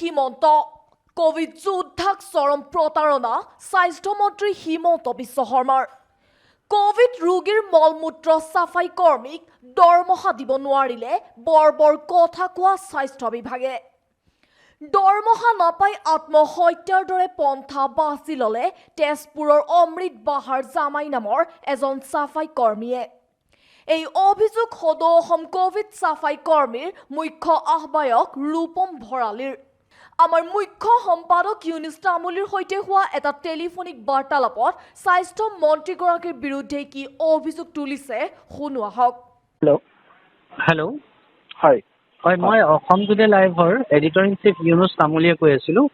Himanta. Covid যোদ্ধাক চৰম প্ৰতাৰণা স্বাস্থ্যমন্ত্ৰী হিমন্ত বিশ্ব শৰ্মাৰ। কোভিড ৰোগীৰ মলমূত্ৰ চাফাই কৰ্মীক দৰমহা দিব নোৱাৰিলে বৰ বৰ কথা কোৱা স্বাস্থ্য বিভাগে। দৰমহা নাপাই আত্মহত্যাৰ দৰে পন্থা বাছি ল'লে তেজপুৰৰ অমৃত বাহাৰ জামাই নামৰ এজন চাফাই কৰ্মীয়ে। এই অভিযোগ সদৌ অসম কোভিড চাফাই কৰ্মীৰ মুখ্য আহ্বায়ক ৰূপম ভৰালীৰ। আমাৰ মুখ্য সম্পাদক ইউনিছ তামুলীৰ সৈতে হোৱা এটা টেলিফোনিক বাৰ্তালাপত স্বাস্থ্য মন্ত্ৰীগৰাকীৰ বিৰুদ্ধে কি অভিযোগ তুলিছে, শুনোৱা হওক। হেল্ল'। হেল্ল'। হয়। হয়, মই অসম টুডে লাইভৰ এডিটৰ ইন চিফ ইউনুছ তামুলীয়ে কৈ আছিলোঁ।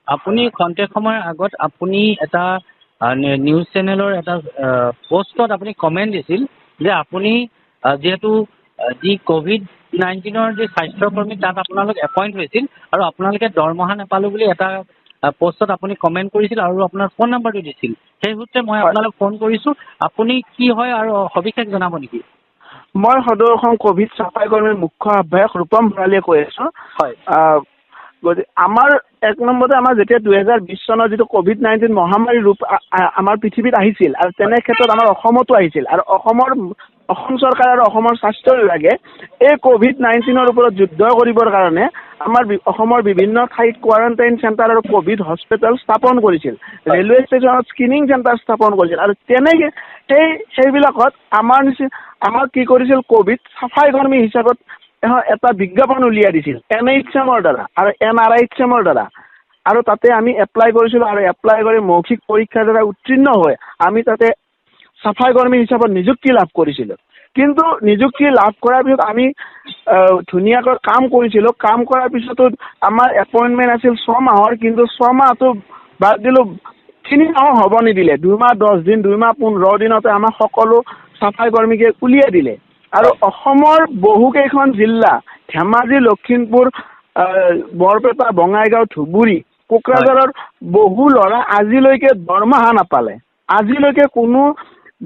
আপুনি খন্তেক সময়ৰ আগত আপুনি এটা নিউজ চেনেলৰ এটা পষ্টত আপুনি কমেণ্ট দিছিল যে আপুনি যিহেতু যি ক'ভিড-19ৰ যি স্বাস্থ্যকৰ্মী, তাত আপোনালোক এপইণ্ট হৈছিল আৰু আপোনালোকে দৰমহা নাপালোঁ বুলি এটা পষ্টত আপুনি কমেণ্ট কৰিছিল আৰু আপোনাৰ ফোন নাম্বাৰটো দিছিল। সেই সূত্ৰে মই আপোনালোক ফোন কৰিছোঁ। আপুনি কি হয় আৰু সবিশেষ জনাব নেকি? মই সদৌ অসম ক'ভিড চাফাই কৰ্মীৰ মুখ্য আহ্বায়ক ৰূপম ভৰালীয়ে কৈ আছোঁ। গতিকে আমাৰ এক নম্বৰতে আমাৰ যেতিয়া 2020 চনৰ যিটো ক'ভিড-19 মহামাৰী ৰূপ আমাৰ পৃথিৱীত আহিছিল আৰু তেনে ক্ষেত্ৰত আমাৰ অসমতো আহিছিল আৰু অসম চৰকাৰ আৰু অসমৰ স্বাস্থ্য বিভাগে এই ক'ভিড-19ৰ ওপৰত যুদ্ধ কৰিবৰ কাৰণে আমাৰ অসমৰ বিভিন্ন ঠাইত কোৱাৰেণ্টাইন চেণ্টাৰ আৰু ক'ভিড হস্পিটেল স্থাপন কৰিছিল, ৰেলৱে ষ্টেচনত স্ক্ৰিনিং চেণ্টাৰ স্থাপন কৰিছিল আৰু তেনেকে সেইবিলাকত আমাৰ নিচিনা আমাক কি কৰিছিল, ক'ভিড চাফাই কৰ্মী হিচাপত এখন এটা বিজ্ঞাপন উলিয়াই দিছিল এন এইচ এমৰ দ্বাৰা আৰু এন আৰ এইচ এমৰ দ্বাৰা আৰু তাতে আমি এপ্লাই কৰিছিলোঁ আৰু এপ্লাই কৰি মৌখিক পৰীক্ষাৰ দ্বাৰা উত্তীৰ্ণ হৈ আমি তাতে চাফাই কৰ্মী হিচাপত নিযুক্তি লাভ কৰিছিলোঁ। কিন্তু নিযুক্তি লাভ কৰাৰ পিছত আমি ধুনীয়াকৈ কাম কৰিছিলোঁ। কাম কৰাৰ পিছতো আমাৰ এপইণ্টমেণ্ট আছিল 6 মাহৰ, কিন্তু 6 মাহটো বাদ দিলোঁ, 3 মাহো হ'ব নিদিলে। 2 মাহ 10 দিন, 2 মাহ 15 দিনতে আমাক সকলো চাফাই কৰ্মীকে উলিয়াই দিলে। আৰু অসমৰ বহুকেইখন জিলা, ধেমাজি, লখিমপুৰ, বৰপেটা, বঙাইগাঁও, ধুবুৰী, কোকৰাঝাৰৰ বহু ল'ৰা আজিলৈকে দৰমহা নাপালে। আজিলৈকে কোনো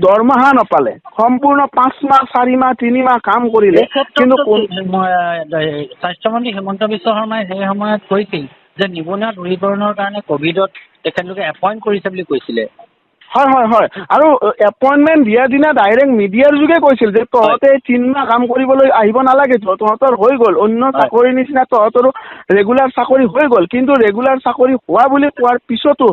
দৰমহা নাপালে। সম্পূৰ্ণ 5 মাহ, 4 মাহ, 3 মাহ কাম কৰিলে। এই ক্ষেত্ৰত কিন্তু মই, স্বাস্থ্যমন্ত্ৰী হিমন্ত বিশ্ব শৰ্মাই সেই সময়ত কৈছিল যে নিবনুৱা দূৰীকৰণৰ কাৰণে ক'ভিডত তেখেতলোকে এপইণ্ট কৰিছে বুলি কৈছিলে। হয়, আৰু এপইণ্টমেণ্ট দিয়াৰ দিনা ডাইৰেক্ট মিডিয়াৰ যোগে কৈছিল যে তহঁতে 3 মাহ কাম কৰিবলৈ আহিব নালাগে, তহঁতৰ হৈ গ'ল, অন্য চাকৰিৰ নিচিনা তহঁতৰো ৰেগুলাৰ চাকৰি হৈ গ'ল। কিন্তু ৰেগুলাৰ চাকৰি হোৱা বুলি কোৱাৰ পিছতো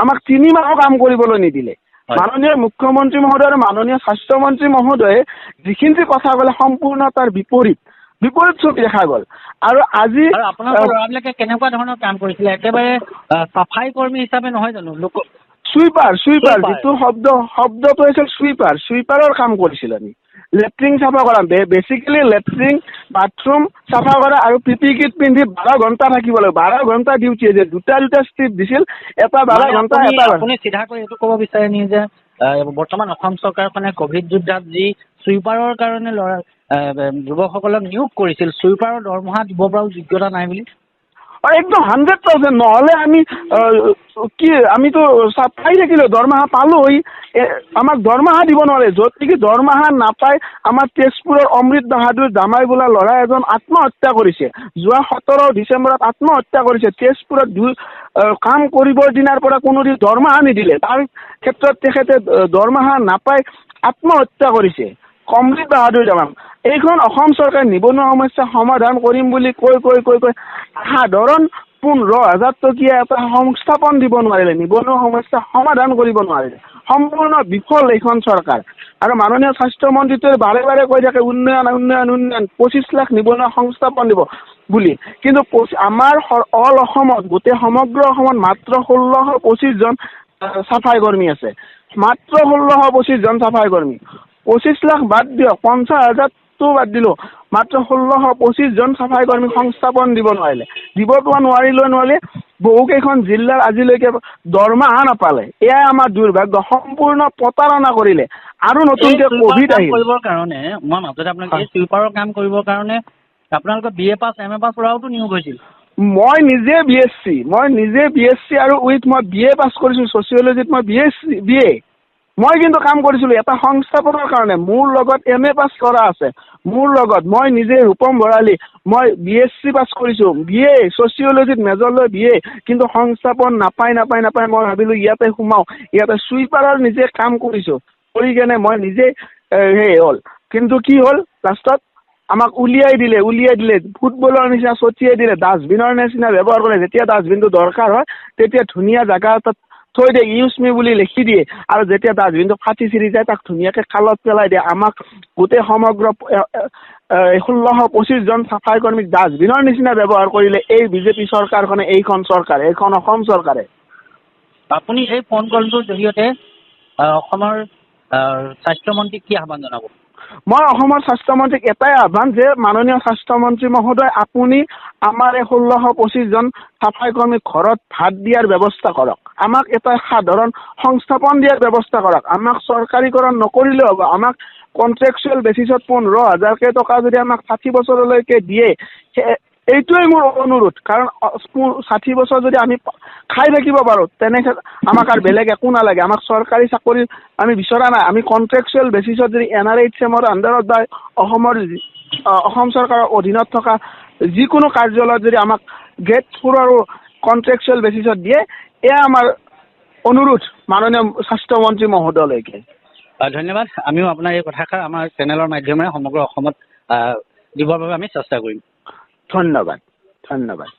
আমাক 3 মাহো কাম কৰিবলৈ নিদিলে। মাননীয় মুখ্যমন্ত্ৰী মহোদয় আৰু মাননীয় স্বাস্থ্যমন্ত্ৰী মহোদয়ে যিখিনি কথা ক'লে, সম্পূৰ্ণ তাৰ বিপৰীত বিপৰীত ছবি দেখা গ'ল। আৰু আজি আৰু আপোনালোকৰ ল'ৰাবিলাকে কেনেকুৱা ধৰণৰ কাম কৰিছিলে? একেবাৰে চাফাই কৰ্মী হিচাপে নহয় জানো লোক? Sweeper, sweeper. চুইপাৰ। যিটো শব্দটো হৈছিল চুইপাৰ। চুইপাৰৰ কাম কৰিছিল আমি। লেট্ৰিন চাফা কৰা, বেচিকেলি লেট্ৰিন বাথৰুম চাফা কৰা আৰু পি পি কিট পিন্ধি 12 ঘণ্টা থাকিব লাগিব। 12 ঘণ্টা ডিউটি আছিল। দুটা দুটা শ্বিফ্ট দিছিল, এটা 12 মানে ঘণ্টা, আপুনি এটা আপুনি চিধাকৈ এইটো ক'ব বিচাৰে নি যে বৰ্তমান অসম চৰকাৰখনে ক'ভিড যোদ্ধাত যি চুইপাৰৰ কাৰণে ল'ৰা যুৱকসকলক নিয়োগ কৰিছিল, চুইপাৰৰ দৰমহা দিব পৰাও যোগ্যতা নাই বুলি? একদম 100%। নহ'লে আমি কি, আমিতো পাই থাকিলো, দৰমহা পালো, আমাক দৰমহা দিব নোৱাৰে। য'ত নেকি দৰমহা নাপাই আমাৰ তেজপুৰৰ অমৃত বাহাদুৰ দামাই বোলা ল'ৰা এজন আত্মহত্যা কৰিছে। যোৱা 17 ডিচেম্বৰত আত্মহত্যা কৰিছে। তেজপুৰত দুই কাম কৰিবৰ দিনাৰ পৰা কোনোদিন দৰমহা নিদিলে। তাৰ ক্ষেত্ৰত তেখেতে দৰমহা নাপাই আত্মহত্যা কৰিছে, অমৃত বাহাদুৰ দামাং। এইখন অসম চৰকাৰে নিবনুৱা সমস্যা সমাধান কৰিম বুলি কৈ কৈ কৈ কৈ সাধাৰণ 15,000 টকীয়া এটা সংস্থাপন দিব নোৱাৰিলে, নিবনুৱা সমস্যা সমাধান কৰিব নোৱাৰিলে। সম্পূৰ্ণ বিফল এইখন চৰকাৰ। আৰু মাননীয় স্বাস্থ্যমন্ত্ৰীটোৱে বাৰে বাৰে কৈ থাকে উন্নয়ন, উন্নয়ন, উন্নয়ন, 25 লাখ নিবনুৱা সংস্থাপন দিব বুলি। কিন্তু আমাৰ অল অসমত, গোটেই সমগ্ৰ অসমত মাত্ৰ 1625 জন চাফাই কৰ্মী আছে। মাত্ৰ 1625 জন চাফাই কৰ্মী। 25 লাখ বাদ দিয়ক, 50 হাজাৰটো বাদ দিলোঁ, মাত্ৰ 1625 জন চাফাই কৰ্মীক সংস্থাপন দিব নোৱাৰিলে। দিবতো নোৱাৰিলেও নোৱাৰিলে, বহুকেইখন জিলাৰ আজিলৈকে দৰমহা নাপালে। এয়াই আমাৰ দুৰ্ভাগ্য। সম্পূৰ্ণ প্ৰতাৰণা কৰিলে। আৰু নতুনকে এই চুইপাৰ কভিড কাম আহিল। কৰিবৰ কাৰণে মই মাজতে আপোনাক এই চুইপাৰৰ কাম কৰিবৰ কাৰণে আপোনালোকৰ B A pass, M A পাছ কৰাওতো নিয়োগ হৈছিল। মই নিজে বি এছ চি, মই নিজে বি এছ চি আৰু উইথ মই বি এ পাছ কৰিছোঁ ছচিয়লজিত। মই B S C, B A. মই কিন্তু কাম কৰিছিলোঁ এটা সংস্থাপনৰ কাৰণে। মোৰ লগত এম.এ. পাছ কৰা আছে, মোৰ লগত মই নিজে ৰূপম ভৰালী, মই বি.এছ.চি. পাছ কৰিছোঁ, বি.এ. ছ'চিয়লজিত মেজৰ লৈ বি.এ., কিন্তু সংস্থাপন নাপাই নাপাই নাপাই মই ভাবিলোঁ ইয়াতে সোমাওঁ, ইয়াতে চুইপাৰৰ নিজে কাম কৰিছোঁ, কৰি কেনে মই নিজে সেই হ'ল। কিন্তু কি হ'ল, লাষ্টত আমাক উলিয়াই দিলে, ফুটবলৰ নিচিনা ছটিয়াই দিলে, ডাষ্টবিনৰ নিচিনা ব্যৱহাৰ কৰে। যেতিয়া ডাষ্টবিনটো দৰকাৰ হয় তেতিয়া ধুনীয়া জেগা এটাত থৈ দিয়ে, ইউজ মি বুলি লিখি দিয়ে, আৰু যেতিয়া ডাষ্টবিনটো ফাটি চিৰি যায় তাক ধুনীয়াকৈ খালত পেলাই দিয়ে। আমাক গোটেই সমগ্ৰ 1625 জন চাফাই কৰ্মীক ডাষ্টবিনৰ নিচিনা ব্যৱহাৰ কৰিলে এই বিজেপি চৰকাৰখনে, এইখন চৰকাৰে, এইখন অসম চৰকাৰে। আপুনি এই ফোন কলটোৰ জৰিয়তে অসমৰ স্বাস্থ্যমন্ত্ৰীক কি আহ্বান জনাব? মই অসমৰ স্বাস্থ্যমন্ত্ৰীক এটাই আহ্বান যে মাননীয় স্বাস্থ্যমন্ত্ৰী মহোদয়, আপুনি আমাৰ এই 1625 জন চাফাই কৰ্মীক ঘৰত ভাত দিয়াৰ ব্যৱস্থা কৰক, আমাক এটা সাধাৰণ সংস্থাপন দিয়াৰ ব্যৱস্থা কৰক। আমাক চৰকাৰীকৰণ নকৰিলেও হ'ব, আমাক কণ্ট্ৰেকচুৱেল বেচিছত 15,000কে টকা যদি আমাক 60 বছৰলৈকে দিয়ে, এইটোৱেই মোৰ অনুৰোধ। কাৰণ 60 বছৰ যদি আমি খাই থাকিব পাৰোঁ, তেনেক্ষেত্ৰত আমাক আৰু বেলেগ একো নালাগে। আমাক চৰকাৰী চাকৰি আমি বিচৰা নাই। আমি কণ্ট্ৰেকচুৱেল বেচিছত যদি এন.আৰ.এইচ.এমৰ আণ্ডাৰত বা অসম চৰকাৰৰ অধীনত থকা যিকোনো কাৰ্যালয়ত যদি আমাক গ্ৰেড 4 আৰু কণ্ট্ৰেকচুৱেল বেচিছত দিয়ে, এয়া আমাৰ অনুৰোধ মাননীয় স্বাস্থ্যমন্ত্ৰী মহোদয়লৈকে। ধন্যবাদ। আমিও আপোনাৰ এই কথাষাৰ আমাৰ চেনেলৰ মাধ্যমেৰে সমগ্ৰ অসমত দিবৰ বাবে আমি চেষ্টা কৰিম। ধন্যবাদ, ধন্যবাদ।